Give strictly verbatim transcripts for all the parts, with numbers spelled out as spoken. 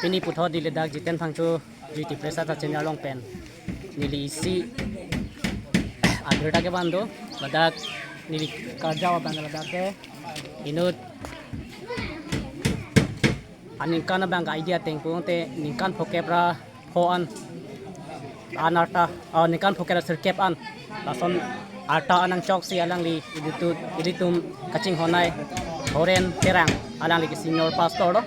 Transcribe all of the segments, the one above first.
Pini puthot neli ladak Jiten Phangcho G T Press ata channel along pen neli isi abirta kevan do, ladak neli karjap abang ladak ke inut aningkan abang idea ateng pulote ningkan phokep ra pho an, an arta, oh, ningkan phokep ra sirkep an, lason arta an nangchoksi alangli ilitum, ilitum kachinghon ai Horen Terang, alangli ke senior pastor lo.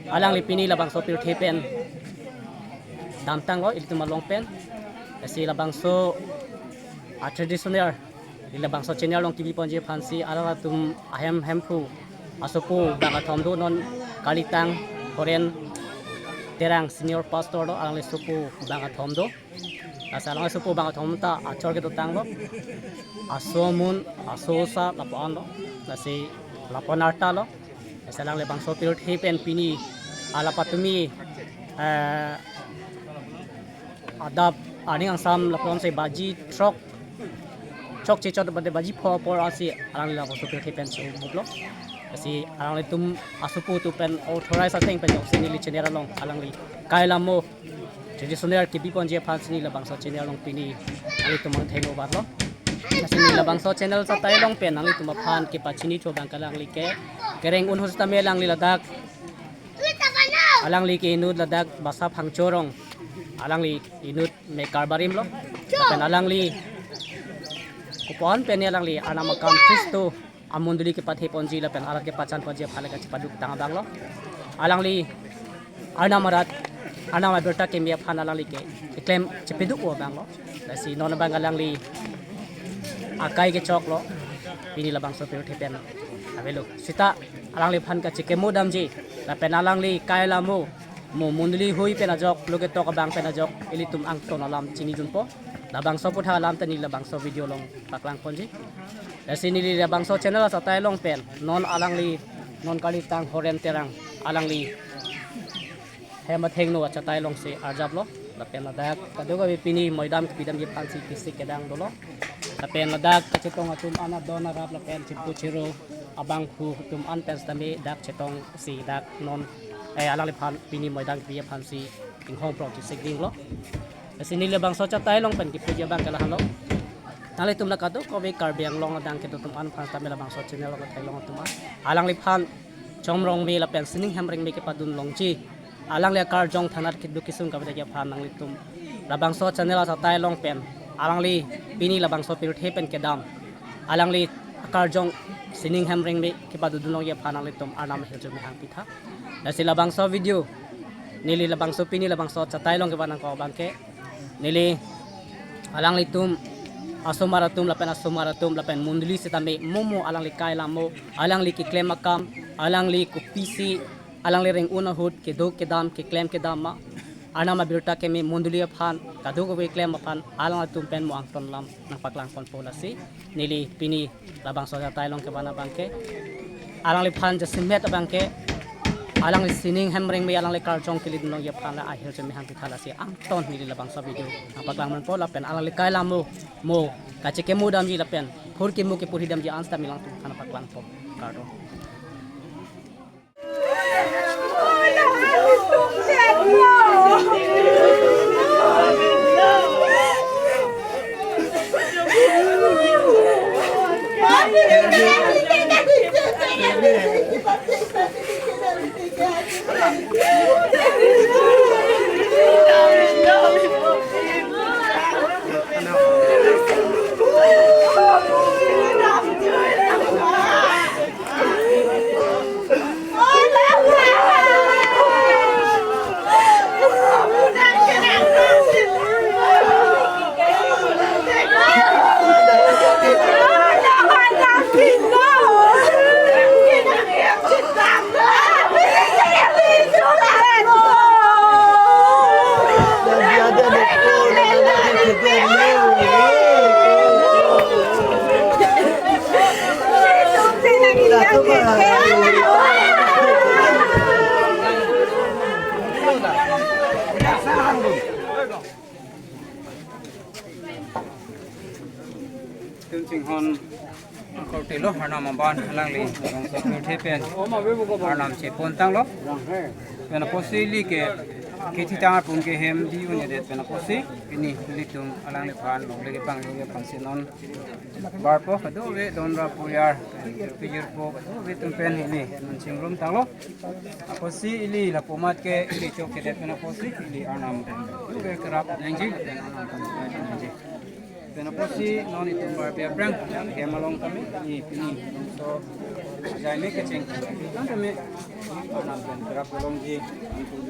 Alangli pini labangso pirthe pen damtanglo ilitum along pen. Lasi labangso a traditional, neli labangso channel along kebi ponji aphansi alanglitum ahem hemphu asopo bang kethom do, non kalitang Horen Terang senior pastor lo, alangli sopo bang kethom do. Lasi alangli sopo bang kethom ta achor kedotanglo. Aso amun, aso osa lapu-an lo. Lasi lapu-an arta lo. Lasi alangli labangso pirthe pen pini alapatumi, eh, adap aning angsam lapu-ansi baji throk, chokche chot bade baji pho apor ansi alangli labangso pirthe pen si umuplo. Lasi alanglitum asopo atum pen authorize ateng pen joksi neli channel along alangli kai lamo traditional kebi ponji aphansi neli labangso channel along pini nanglitum angtheno batlo. Lasi neli labangso channel Chatai along pen nanglitum aphan kepachinithu abang ke alangli ke kereng un ahut sitame alangli ladak, alangli ke inut ladak Basa Phangcho arong, alangli inut mekar barim lo. Lapen alangli kopuan pen alangli arnam akam Khristo amondoli kepathe ponji lapen arat kepachan ponji aphan le kachepaduk tang abang lo. Alangli arnam arat, arnam abirta keme aphan alangli ke keklem chepaduk-o abang lo. Lasi non abang alangli akai kechok lo, pini labangso pirthe pen avelo. Sita alangliphan kachekimo damji lapen alangli kai lamo, mo mondoli hui pen ajok, lo ketok abang pen ajok ilitum angton alam chinidunpo. Labangso aputhak alam ta neli labangso video along paklang ponji. Lasi neli labangso channel Chatai along pen non alangli, non kalitang Horen Terang, alangli hem athengno Chatai alongsi arjaplo. Lapen ladak kadokave pini moidam kepidamji aphansi kesik kedang dolo. Lapen ladak kachetong atum an adon arap lapen chipu chiru abangphu atum an pen sitame dak chetongsi dak non, eh, alangliphan pini moidam kepi aphansi inghong prong chesik dinglo. Lasi neli labangso Chatai along pen kepuji abang ke lahenlo. Nanglitum la kadokave Karbi Anglong adang kedo atum an aphan sitame labangso channel along Chatai along atum an alangliphan chomrong me lapen sining hem rengme kepadun longji, alangli akarjong thangnat kedo kesung kavedetji aphan nanglitum labangso channel Chatai along pen alangli pini labangso pirthe pen kedam, alangli akarjong sining hem rengme kepadun longji aphan nanglitum arnam ahirjume hangpitha. Lasi labangso video neli labangso pini labangso Chatai along kevan nangkok abang ke neli alanglitum asomar atum lapen asomar atum lapen mondoli sitame mo mo alangli kai lamo, alangli keklem akam, alangli kopisi, alangli reng un ahut kedo kedam keklem kedam ma, arnam abirta keme mondoli aphan, kadokave keklem aphan alangtum pen mo angton alam nangpaklang ponpo. Lasi neli pini labangso Chatai along kevan abang ke alangliphan jasemet abang ke alangli sining hem rengme alangli karjong kelidun longji aphan la ahirjume hangpitha. Lasi angton neli labangso video nangpaklang ponpo lapen alangli kai lamo, mo kachekimo damji lapen phurkimo kepurhi damji an sitame alangtum aphan paklang ponpo. Kardom. Tum chinghon korte lo, arnam aban alangli labangso pirthe pen arnam chepontanglo. Pen apotsi ili ke, kethitang apun ke hem di un-edet pen apotsi, pini ilitum alangliphan longle kepangri aphansi non barpo kadokave Don Raporiyar, pijirpo kadokave atum pen ili non chingrum tanglo. Apotsi ili lapu amat ke ili chokchedet pen apotsi ili Arnam pen kadokave kerap nangji, pen Arnam pen nangji. Pen apotsi non itum barpi aphrang hem along tame, ili pini so jai me kecheng tame Arnam pen kerap longji. Itum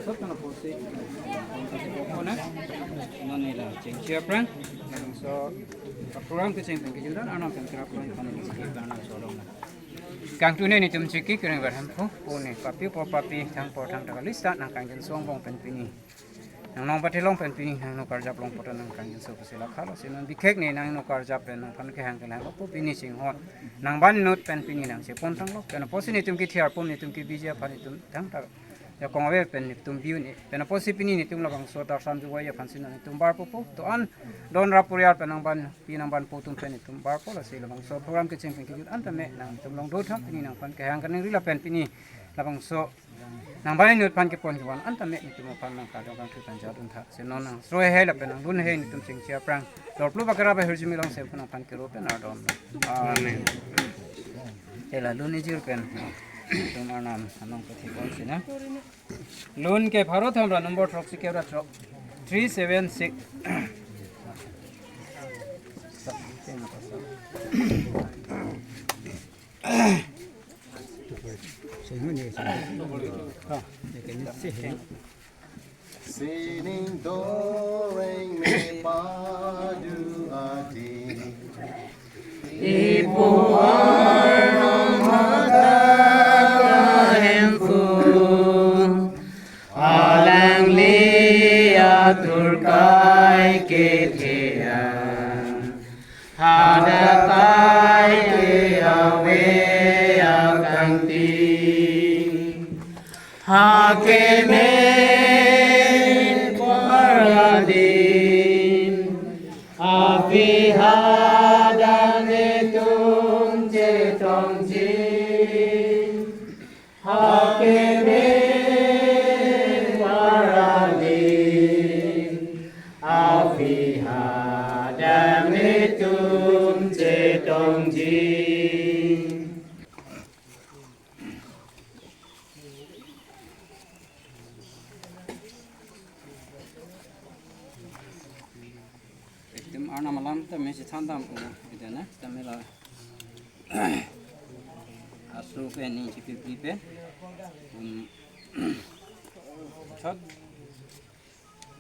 sot pen apotsi non ila chengsi aphrang, so program kecheng pen kejut an Arnam pen kerap long tame Arnam so long. Kangtune netum chiki kering berhemphu, puni papi po papi thang por thang taka lista nangkangjinso angbong pen pini nang nong pati long pen pini nang no karjap long poto nangkangjinso pusi la khalo, si non bikhek ne nang no karjap pen nangphan kehang kelang po pini chinghon nang ban inut pen pini nangchepon tanglo. Pen apotsi netum kethiar pum netum kebiji aphan netum thangta jakong ave pen netum bi un-e. Pen apotsi pini netum labangso tarsam juwai aphansi non netum barpo po. To-an Don Raporiyar pen nang banpi nang banpo atum pen netum barpo, lasi labangso program kecheng pen kejut an tame nangtum long do tha, pini nangphan kehang kaningri lapen pini labangso nang ban inut aphan kepon kevan an tame netum aphan nang kadokave kangthu tang jadun tha. Si non nang sroi hei lapen nang lun hei netum chengsi aphrang dorplu bakara ba hirjimi long se nangphan kero pen ardom. Amen. Ela lun ijir pen netum Arnam anong pathipon si na. Lun ke pharo thom ra number throksi kep ra throk, three seven six. Sining doreng me padu adi. Ipo Arnam hadak ahemphu, alangli atur kai kethe an, hadak kai ke ave akangti. Hakeme paradin, aphi hadak netum chetongji. Hakeme paradin, aphi hadak netum chetongji. Itum Arnam alam tame chethan dam u idana tame la aso pen ning chipipli pen, um, chot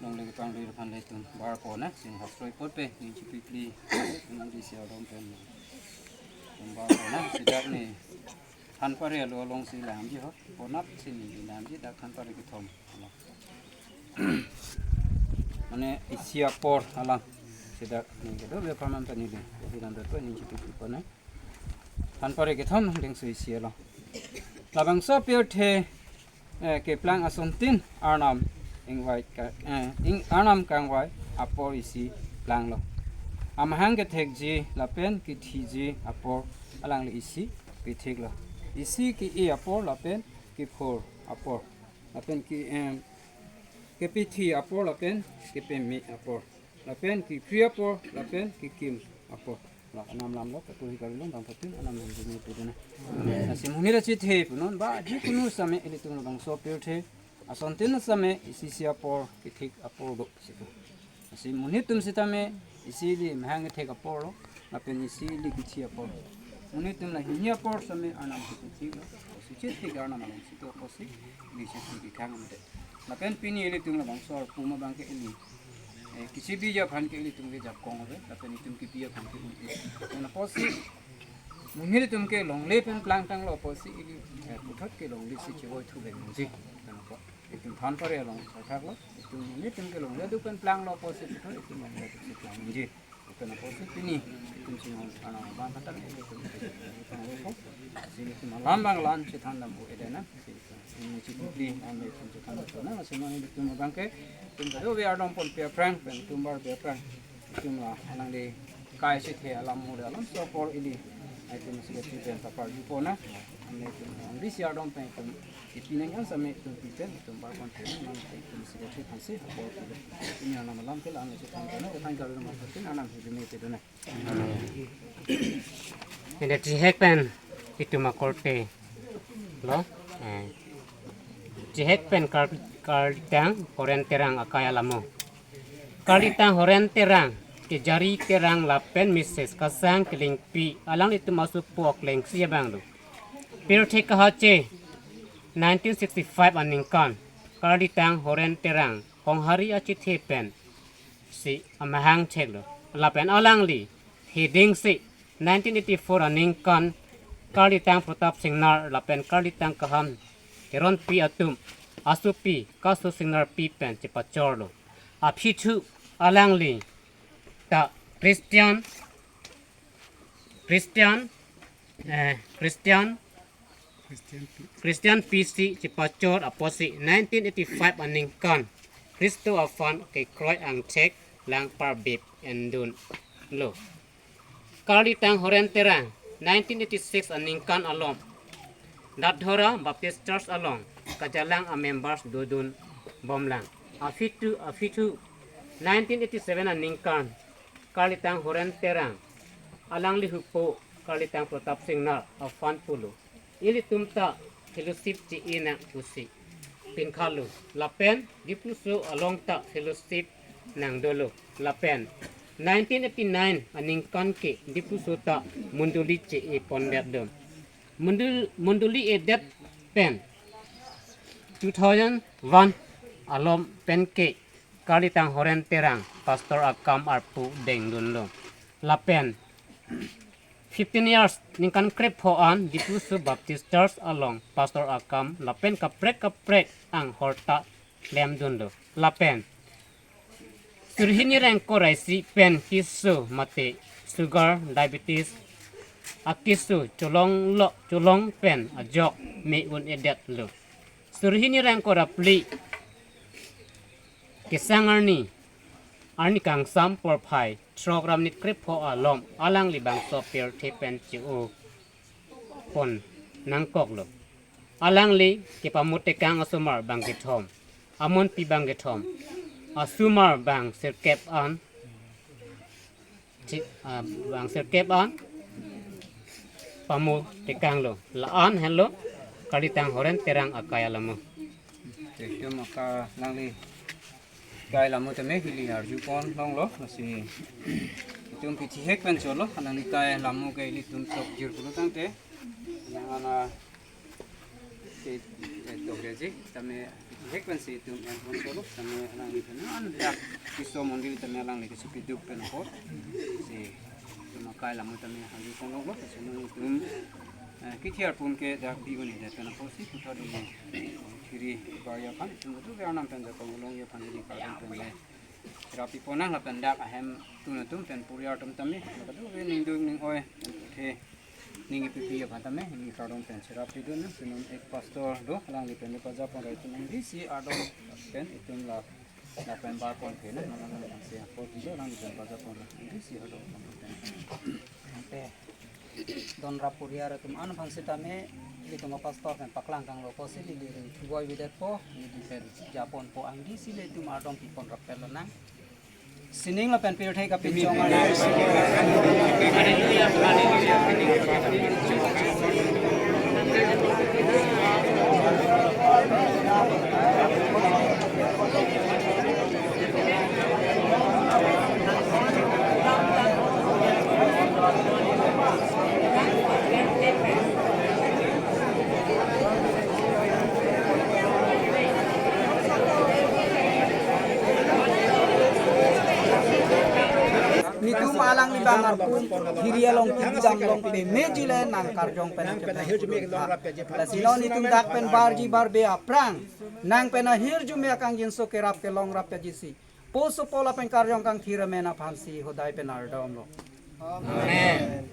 longle kepangri aphan le itum barpo na, sing hap sroi pot pe ning chipipli, ning di sia dom pen itum barpo na, sejak ni Thanpare alo alongsi lamji ho, ponap si ni lamji dak Thanpare kethom. Mane isi apor alam. Sida ni kedo le paman tani le. Di lam dak ni chitu chitu ne. Thanpare kethom dengso isi along. Labangso pirthe, eh, keplang asontin Arnam ingvai ka, eh, ing Arnam kangvai apor isi planglo. Amahang kethekji lapen kethiji apor alangli isi pithiklo. Isi ke-e apor lapen kephur apor. Lapen ke, em, kepithi apor lapen kepeme apor. Lapen kephri apor, lapen kekim apor. La anam lamlo, kapuri kari long, bang patin, anam lam jini pudina. Amen. Lasi monit achethe punon, ba, jikunu same ilitum labangso pirthe asontin same isi isi apor, kethik apor do, sipu. Lasi monit atum sitame, isi ili mahang kethek apor lo, lapen isi ili kithi apor. Monit atum la hini apor same Arnam kethik lo, si chit tik Arnam along sito apor si, ili chit tik kang amde. Lapen pini ilitum labangso arpum abang ke ili, eh, kechebiji aphan ke ilitum ke jakong ave, lapen itum kebi aphan ke un-e. Pen apotsi, monit atum ke longle pen plangtanglo apotsi ili, eh, puthot ke longle si chevoi thu pen nangji. Pen apo, itum Thanpare along thakthaklo, itum monit atum ke longle aduk pen planglo apotsi puthot itum longle aduk si plang nangji. Pen apotsi pini itum chinghon Arnam abang katan itum pangrupo. Si itum alam abang la-an chethan dam u idana. Si itum chikupli an itum chethan dam u na. Si non itum abang ke itum kadokave ardom ponpe aphrang, pen itum barpe aphrang, itum la alangli kai chethe alam mode alam so apor ili itum si itum pen paparjupo na. Itum, ang D C ardom pen itum, ipi nang yang same itum pipen, itum bar pon pen, nang itum secretary aphansi, apor itum. Pini anam alam ke lang isi tang kano, tang kano, nang itum anam hidup ni itu na. Ende chihek pen itum akorte lo. Eh. Chihek pen kar-, karlitang Horen Terang akai alamo. Karlitang Horen Terang, Kejari Terang lapen Missus Kasang Kelingpi, alanglitum asopo aklengsi abang lo. Pirthe kahache nineteen sixty-five aningkan, karlitang Horen Terang Honghari achethe pensi amahang theklo. Lapen alangli hedingsi nineteen eighty-four aningkan karlitang Pratap Singnar lapen karlitang Kaham Teronpi atum asopi Kaso Singnarpi pen chepachorlo. Aphi thu alangli ta Christian, Christian, eh, Christian, Christian P C chepachor apotsi nineteen eighty-five aningkan Khristo aphan kekroi angthek lang parbep endunlo. Karlitang Horen Terang nineteen eighty-six aningkan along Datdhora Baptist Church along kajalang a-members dodun bomlang. Aphi thu, aphi thu nineteen eighty-seven aningkan karlitang Horen Terang alangli hupo karlitang Pratap Singnar aphan pulo, ilitum ta fellowship che-e nang pusi pinkhalo. Lapen Diphuso along ta fellowship nangdolo. Lapen nineteen eighty-nine aningkan ke Diphuso ta mondoli che-e pondetlo. Mondol-, mondoli edet pen two thousand one alom pen ke karlitang Horen Terang pastor akam arpu dengdunlo. Lapen fifteen years, ningkan krepho an Diphuso Baptist Church along pastor akam lapen kaprek kaprek anghor ta klemdunlo. Lapen suri hini ingkoi ra isi pen keso mate sugar, diabetes akeso cholonglo, cholong pen ajok me un-edetlo. Suri hini ingkoi ra phli Kesang arni, arni kangsam porphai throk ra minit krepho alom alangli bangso pirthe pen che-o pon nangkoklo. Alangli kepamut tekang asomar bang kethom, amonpi bang kethom, asomar bang sirkep an, chi-, ah, bang sirkep an pamut tekanglo. La-an henlo karlitang Horen Terang akai alamo. Itum aka alangli kai alamo tame ili arju pon longlo, lasi itum pithihek pen cholo, alangli kai alamo ke ilitum sok jir pulo tangte, nang ana ke, eh, tok reji, tame pithihek pensi itum en pon cholo, tame alangli pen an dak piso mondoli tame alangli keso piduk pen apot, si itum akai alamo tame arju pon longlo, lasi non itum, eh, kethe arpum ke dak bi un-edet pen apotsi puthot ili, eh, thiri bar aphan itum tu ke arnam pen jakong ulong aphan ili kardom pen le cherap pipon nang lapen dak ahemtun atum pen puriar atum tame, la kadokave ning duk ning oi pen puthe ning ipipi aphan tame ili kardom pen cherap pidun nang, si non ek pastor do, alangli pen le pajapon ra itum D C ardom pen itum la, lapen bar pon phe nang, nang nang si apot do, alangli pen pajapon ra D C ardom pen. Ante don rap puriar atum an aphan sitame, ilitum apastor pen paklang tanglo pusi ili ring thugoi videtpo, ili pen japon po angdi si ilitum ardom pipon rap pelo nang. Sining lapen pirthe kapinchong. Netum alangli bang arpum thiri along kidam long peme jile nang karjong pen chepet. Lasi non netum dak pen barji barbe aphrang nang pen ahirjume akangjinso kerap kelong rap pejisi, poso pola pen karjong kangthir amen aphansi hodai pen ardomlo. Amen.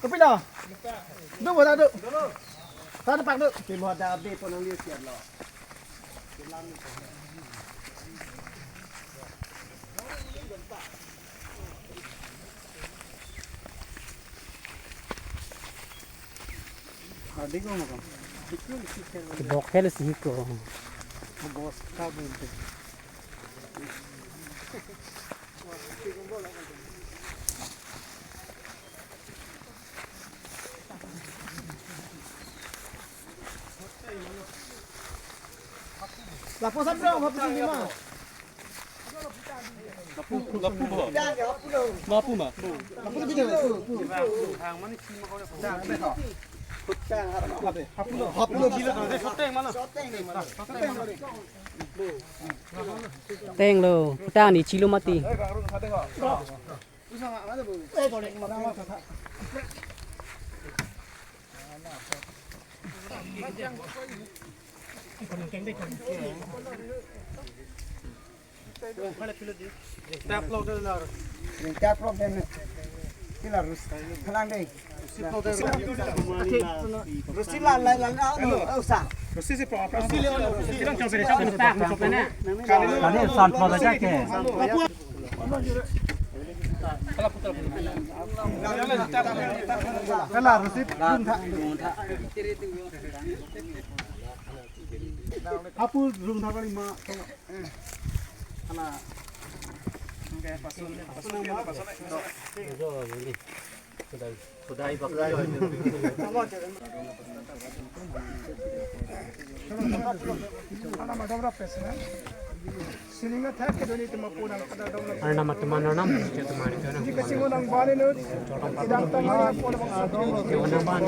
Kopi lo? Do, bola do. Tadi pak do. Kimo ada be ponang liu siap lo. Adi ko mo ko. Bok hel si ko. Bos ka bunte. Lapu sandro, lapu sandro ma. Lapu, lapu ba? Lapu ma? Lapu sandro. Haplo, haplo, bila. Teng lo, putang ni chilo mati. Tap lock deh, lar. Tap lock deh. Kila rus. Khalang deh. Rusi la, la, la, la, no, usa. Rusi si pro, rusi le, rusi le. Kali san pro aja ke. Kala rusi. Apu rung tha kali ma. Ala. Oke, pasun, pasun, pasun. Sudai, sudai, sudai. Ala madam rap pes na. Sining athak ke doni tema punang kada dong. Arnam teman arnam, teman itu na. Jika singo nang bani nu. Idang tang arnam pun bang satu. Ke warna ban.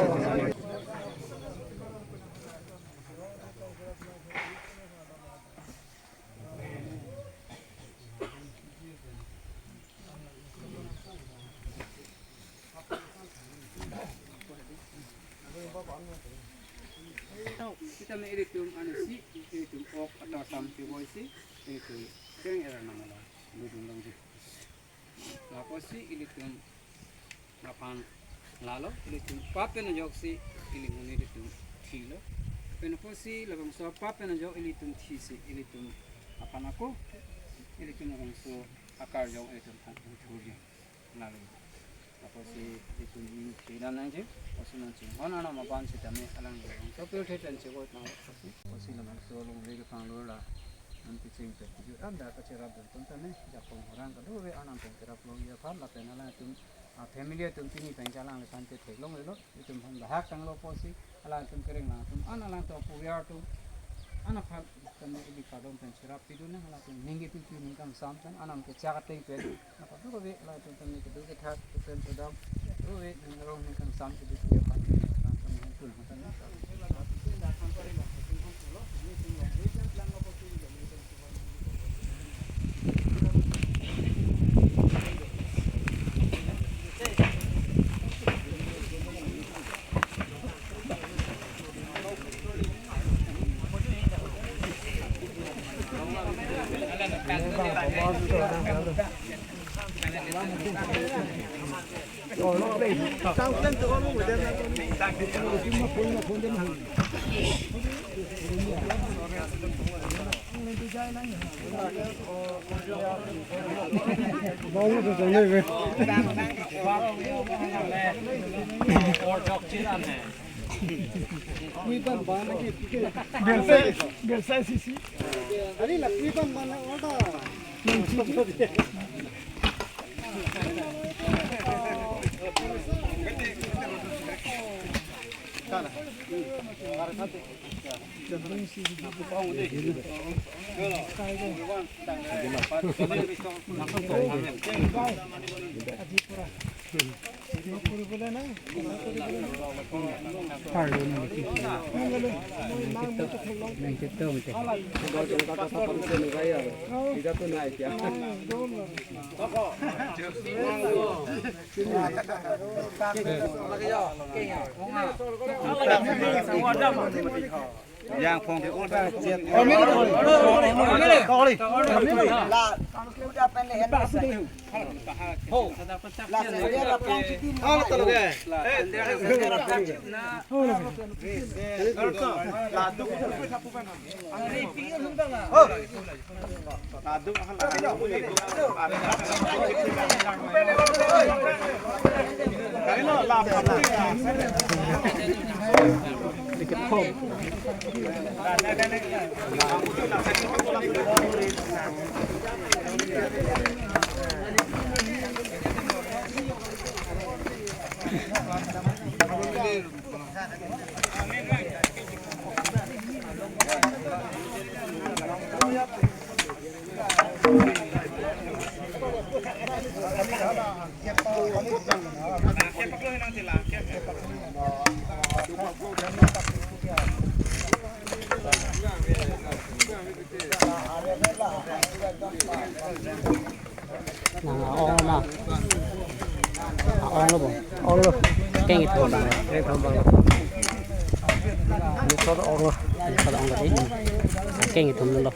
Sitame ilitum ansi, ilitum ok atasam chivoisi, ilitum keng era namala, ludung dongji. Lapusi ilitum aphan lalo, ilitum pap pen ajoksi ili monit ilitum thilo. Pen apotsi labangso pap pen ajok ilitum thisi, ilitum aphan ako, ilitum labangso akarjong ilitum aphan thurji. Lalo. Lapusi ilitum ini thila nangji, pusi nangchinghon anam aban sitame alang labangso pirthe pen chevoi nang pusi. Pusi labangso longle kepanglo la. Anke chingpet kejut anda kachirap dun atum tame, jakong orang kadokave arnam pen kerap longji aphan, lapen alangtum, ah, family atum pini pen ke alangliphan ke theklonglelo, itum aphan bahak tanglo pusi, alangtum kereng lang atum, an alangtum apuver atum, an aphan tame ili kardom pen chirap pidun nang, alangtum ningje pipi ning kangsam pen, anam kechak ateng pen, napa tu kave, alangtum tame kedo kethak, pen kedam, kave, ning rong ning kangsam, kedo pi aphan, alangtum hantun, hantun. Yang phong ke ul ta jet. La, udah pendek ya. La, sendiri la pang kitin. Nang ong na. Ong lo bo. Ong lo. Keng ithom bang. Keng ithom bang. Ni sot ong lo. Ni sot ong lo dei. Keng ithom lo.